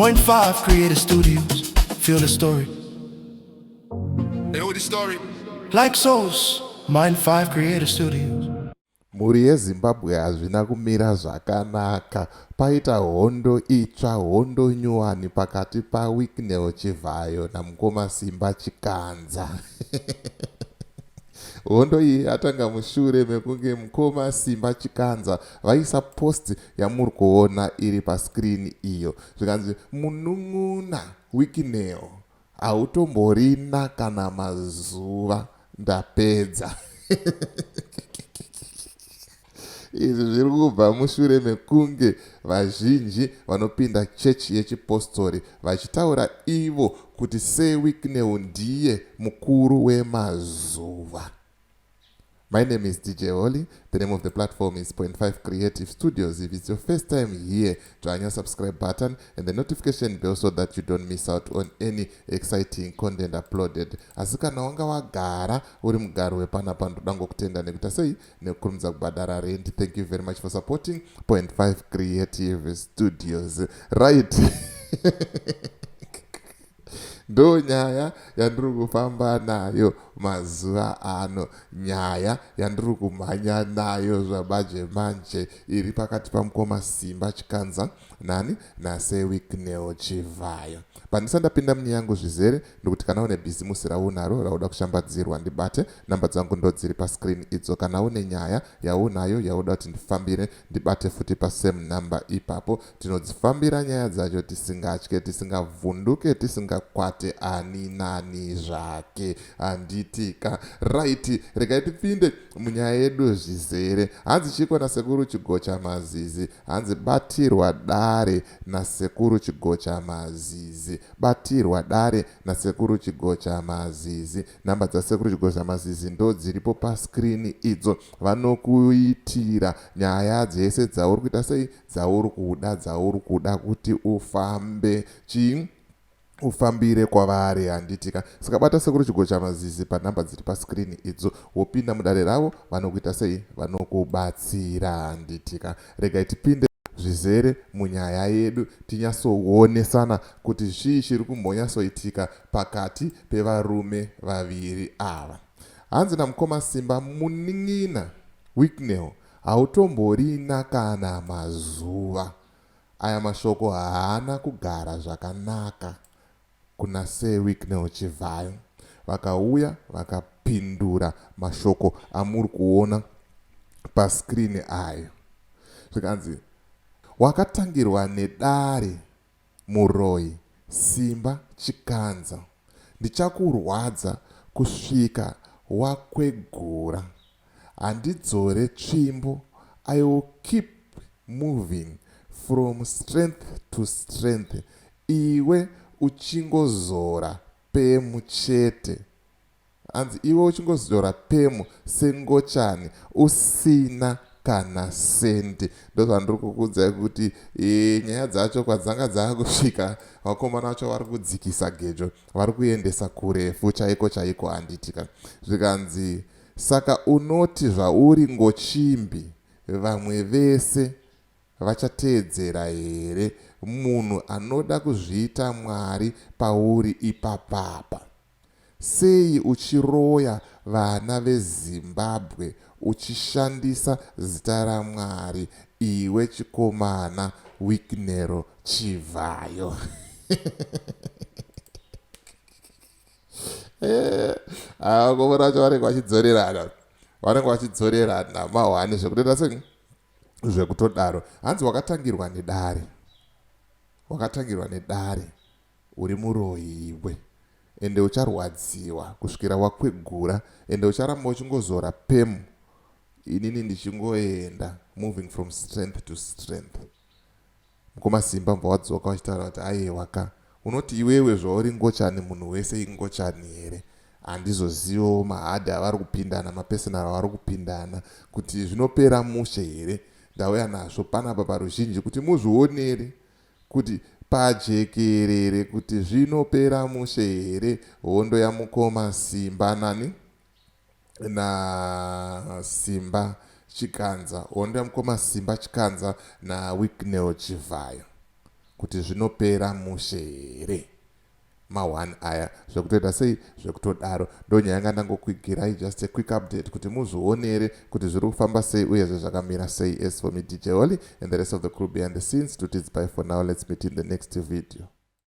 Point 5 Creative Studios. Feel the story. They know the story. Like souls, Mind 5 Creative Studios. Mhuri yeZimbabwe hazvina kumira zvakanaka. Paita hondo itsva, hondo nyuwani pakati paWicknell Chivhayo namukoma Simba Chikanza. Hondo iyi yatanga mushure mekunge mukoma Simba Chikanza vaisa post yamuri kuona iri pascreen iyo. Zvikanzi munun'una Wicknell hautomborina kana mazuva ndapedza. Izvi zviri kubva mushure mekunge vazhinji vanopinda chechi yechipostori vachitaura ivo kuti Sir Wicknell ndiye mukuru wemazuva. My name is DJ Holly. The name of the platform is Point 5 Creative Studios. If it's your first time here, join your subscribe button and the notification bell so that you don't miss out on any exciting content uploaded. Asi kana wanga wagara uri mugari wepanapa ndoda ngokutenda nekuita sei nekukurumidza kubhadhara rent. Thank you very much for supporting Point 5 Creative Studios. Right. Ndo nyaya yandiri kufamba nayo mazuva ano, nyaya yandiri kumhanya nayo zvamanje manje iri pakati pamukoma Simba Chikanza nani naSeWicknell Chivhayo. Pandisati ndapinda munyaya yangu zvizere, ndokuti kana une bhizimusi raunaro rauda kushambadzirwa ndibate, namba dzangu ndodziri pascreen idzo. Kana une nyaya yaunayo yauda kuti ndifambire, ndibate futi pasame number ipapo. Tinodzifambira nyaya dzacho tisingatye, tisingavhunduke, tisingakwate ani nani zvake. Handitika? Right, regai tipinde munyaya yedu zvizere. Hanzi chiko nasekuru Chigocha Mazizi, hanzi batirwa dare nasekuru Chigocha Mazizi, batirwa dare nasekuru Chigocha Mazizi. Nhamba dzasekuru Chigocha Mazizi ndo dziripo pascreen idzo. Vanokuitira nyaya dzese dzauri kuita sei, dzauri kuda, dzauri kuda kuti ufambe chii, ufambire kwavari, handitika? Saka bata sekuru Chigocha Mazizi panhamba dziri pascreen idzo, wopinda mudare ravo, vanokuita sei, vanokubatsira, handitika? Regai tipinde zvizere munyaya yedu, tinyatsoonesana kuti zvii chiri kumbonyatsoitika pakati pevarume vaviri ava. Hanzi namukoma Simba, munin'ina Wicknell hautomborina kana mazuva. Aya mashoko haana kugara zvakanaka kuna Sir Wicknell Chivhayo. Vakauya vakapindura mashoko amuri kuona pascreen ayo. Zvikanzi wakatangirwa nedare muroyi Simba Chikanza. Ndichakurwadza kusvika wakwegura. Handidzore tsvimbo. I will keep moving from strength to strength iwe uchingozora pemu chete. Hanzi iwe uchingozora pemu sengochani usina kana sendi. Ndozvandiri kukuudzai kuti nyaya dzacho kwadzanga dzakusvika, vakomana vacho vari kudzikisa gejo, vari kuendesa kurefu chaiko chaiko, handitika? Zvikanzi saka unoti zvauri ngochimbi vamwe vese vachateedzera here munhu anoda kuzviita Mwari pauri ipapapa? Sei uchiroya vana veZimbabwe uchishandisa zita raMwari iwe chikomana Wicknero Chivhayo? Vakomana vacho vanenge vachidzorerana, vanenge vachidzorerana mahwani zvekutoita sei, zvekutodaro. Hanzi wakatangirwa nedare, wakatangirwa nedare, uri muroyi iwe, ende ucharwadziwa kusvikira wakwegura, ende ucharamba uchingozora pemu, inini ndichingoenda moving from strength to strength. Mukoma Simba mubva wadzoka vachitaura kuti aiwa ka, unoti iwewe zvauri ngochani munhu wese ingochani here? Handizozivo mahadhi avari kupindana, mapersonal avari kupindana, kuti zvinopera mushe here. Ndauya nazvo panapa paruzhinji kuti muzvionere, kuti pajekerere kuti zvinopera mushe here hondo yamukoma Simba nani naSimba Chikanza, hondo yamukoma Simba Chikanza naWicknell Chivhayo. Kuti zvinopera mushe here ma1 aya, zvekutoita sei, zvekutodaro. Ndo nyaya yanga ndangokwigirai, just a quick update kuti muzvionere kuti zviri kufamba sei, uyezve zvakamira sei. As for me, DJ Holly, and the rest of the crew behind the scenes, to it's bye for now. Let's meet in the next video.